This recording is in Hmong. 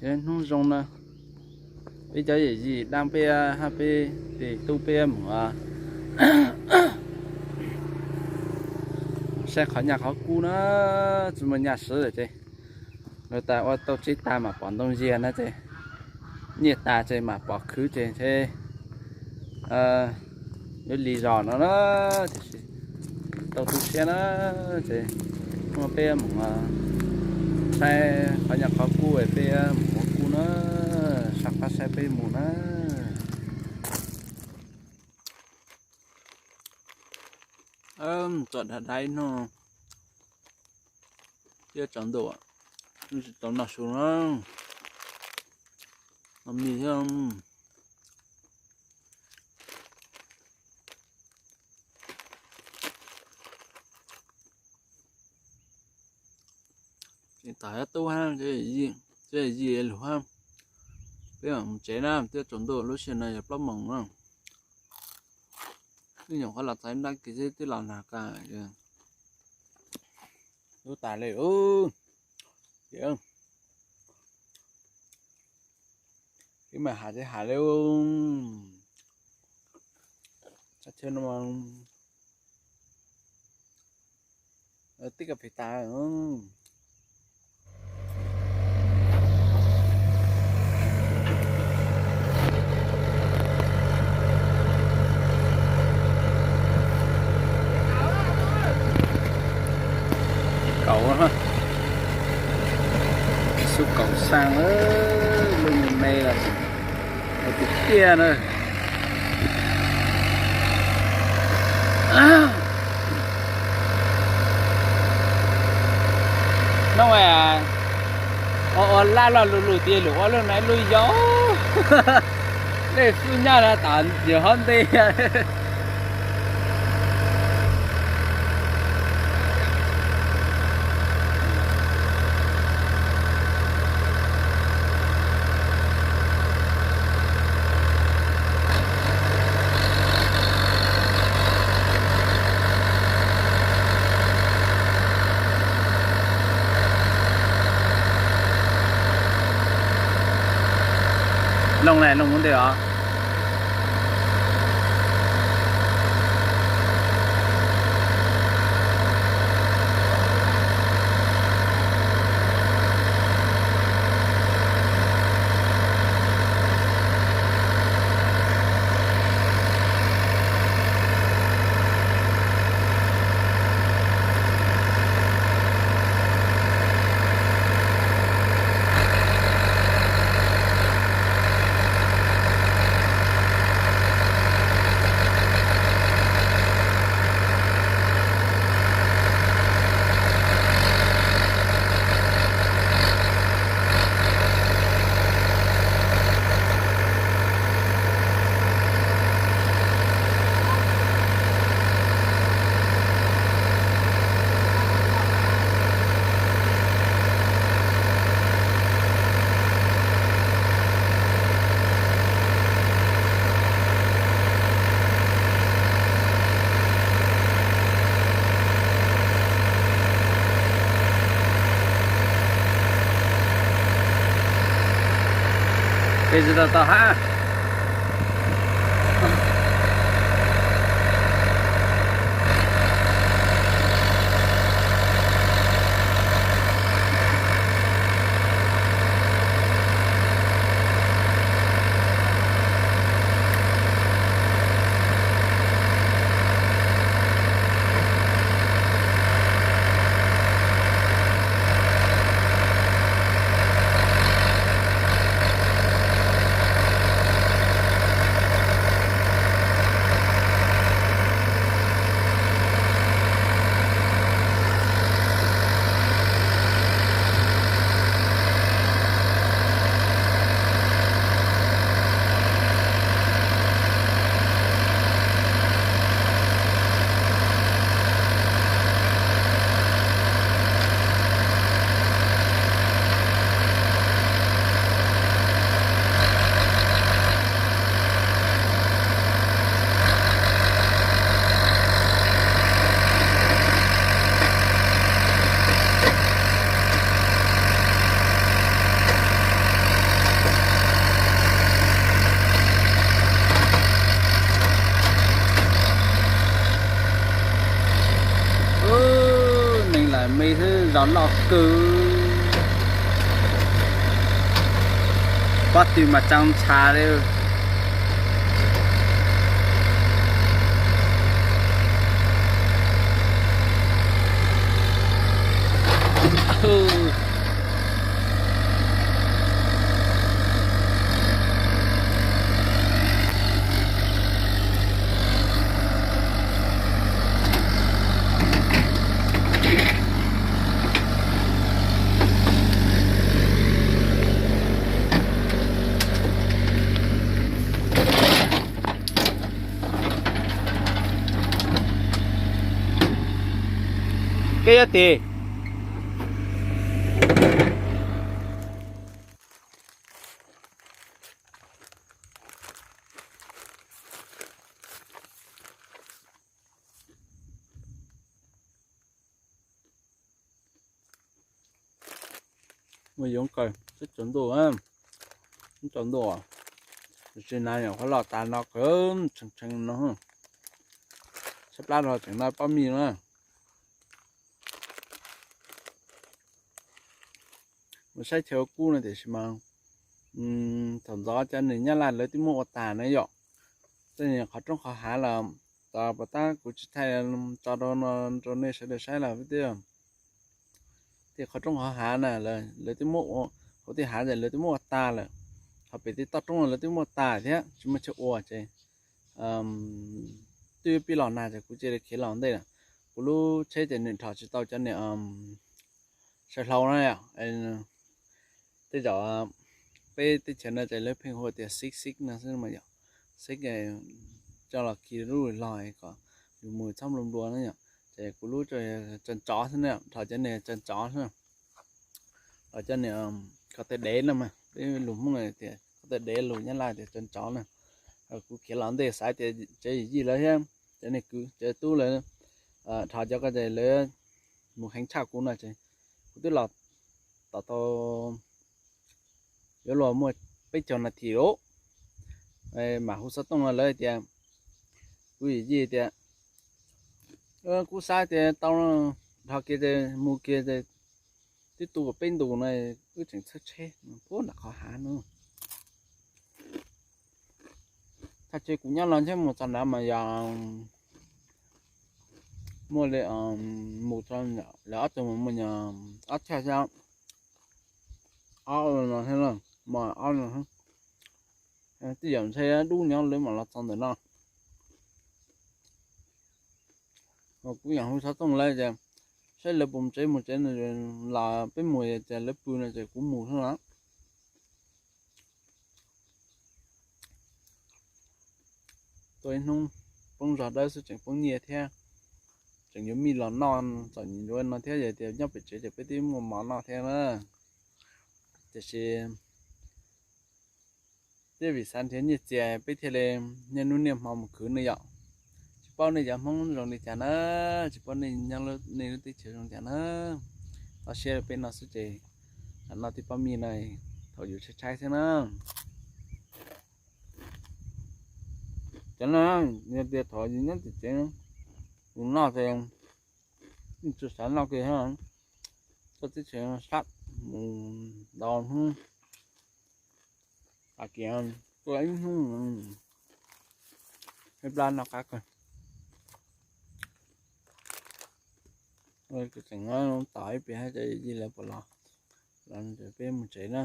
Hnub zoo na, peb cov yawm yij dab peb hab peb tes tub peb mus saib qhov nyaj qhov kub na, tsis muaj nyaj siv lawm ces, lawv tas ua tau tsev tag mas pom ntoo ziag na ces, nyiaj tas ces mas pom khwv ces, yuav li zos no na, tiam sis tau tu siab na, ces muaj peb mus saib qhov nyaj qhov kub, peb mus ua kub na, sab qab saib peb mus na. Txom dai dai no, thiab tsaus ntuj, tsis tau noj su na, noj mis thiab. Tseem tom tub hab, yij lug hab, peb mam mus tsev na, twb tsaus ntuj, lub sij hawm no yog plaub moos na. Twb nyuam qhuav los txais nrab kis xwb twb los nag kawg. Lub tas li, ib mas has tsis has li, sab chaw no tib kas pis tas. Kaum, xub kaum xaa, lub me me los tus tiaj na. Hnub ua laj loj lug lug tias lug ua lub no lub yau, lej xub nyaj no tas yawg hov nte. Looj na, looj mus ntej os. Peb tsis tau tau hab. Me xwb zos loj kawg. Pob tw mas tsaa ntshav li. Keb yab tis. Mus yoov kawg, tsaus ntuj, tsaus ntuj. Tam sim no nyuam qhuav los tas no kawg, tshee tshee no. Sab plab los tseem noj pob mij na. Mus saib chaw kub no tiam sis mas thaum ntxov cov niag Nyab Laj lawv twb muab ua tas na yom. Tej niag qhov roob qhov hav los, tos puas tab kuv tsis thaij tso rau no rau nej sawv daws saib lawm tias, tej qhov roob qhov hav na, lawv twb muab ua, hauv tej hav lawv twb muab ua tas lawm. Ho pem tej toj roob lawv twb muab tas thiab tsis muaj chaw ua ces twb pib los nag ces kuv cia li khiav los ntej lawm. Kuv lub tsheb ces nws dhos tsis tau cov niag saw hlau na yom. Tej zaum peb teb chaws no ces lawv pheej hu tias six six no xwb mas yom. Six coj los khi lub log kom yus mus txhob nplua nplua na yom. Ces kuv lub tso tsov xwb na, dhos cov niag tsov xwb na. Los cov niag ko taw dev no mas peb lus Hmoob tias ko taw dev, lus Nyab Laj tias tsov tsov na. Kuv khiav los ntej xav tias tsev yim yij lawv thiab cov niag kwv cov tub lawv dhos cov ko ces lawv mus heev tshaj kuv no ces kuv twb los tom tau yuav luag muaj peb caug nas this lawm. Mam hu xov tooj no lawv tias, kuv yim yij tias, kuv xav tias tau dhos kiag ces mus kiag ces twb tu peb ntus no wb tseem txhawb tsheb puag nram qhov hav no. Thaj chaw kuv nyob no ntshe mus txog nrad mas yog muaj li mus txog lawv ob tug mus muaj ob chaj xwb, ob no thiab, mas ob no twb yog ntshe dub nyob lawv mam los txog ntawm no. Kuv yog hu xov tooj lawv tias saib lawv puas mus tsev, mus tsev no los peb mus, tias lawv pw no ces kuv mus xwb na. Tuaj ib hnub poob zog dawb xwb tseem poob nyiaj thiab, tseem yuav mij los noj txom nyem ua no thiab, yog tias nyob pem tsev ces peb twb muaj mov noj thiab na. Tiam sis twb vim xav nrhiav nyiaj txiag peb thiaj li niaj hnub niaj hmo mus khwv ne yom. Tsis paub nej cov Hmoob zoo li cas na, tsis paub nej nyob nej lub teb chaws zoo li cas na. Toj siab rau peb no xwb ces, no tij pab mij no thaum yus tshaib tshaib xwb na. Cov no yog tias thaum yus nyob tim tsev, yus noj ces yeej tsis xav noj kiag thiab. Txoj teb chaws sab mus ntau hnub, tas kiag tuaj ib hnub, ib plab noj qab kawg. Tseem tos ib pliag cov yij lawv puas los, los peb mus tsev na.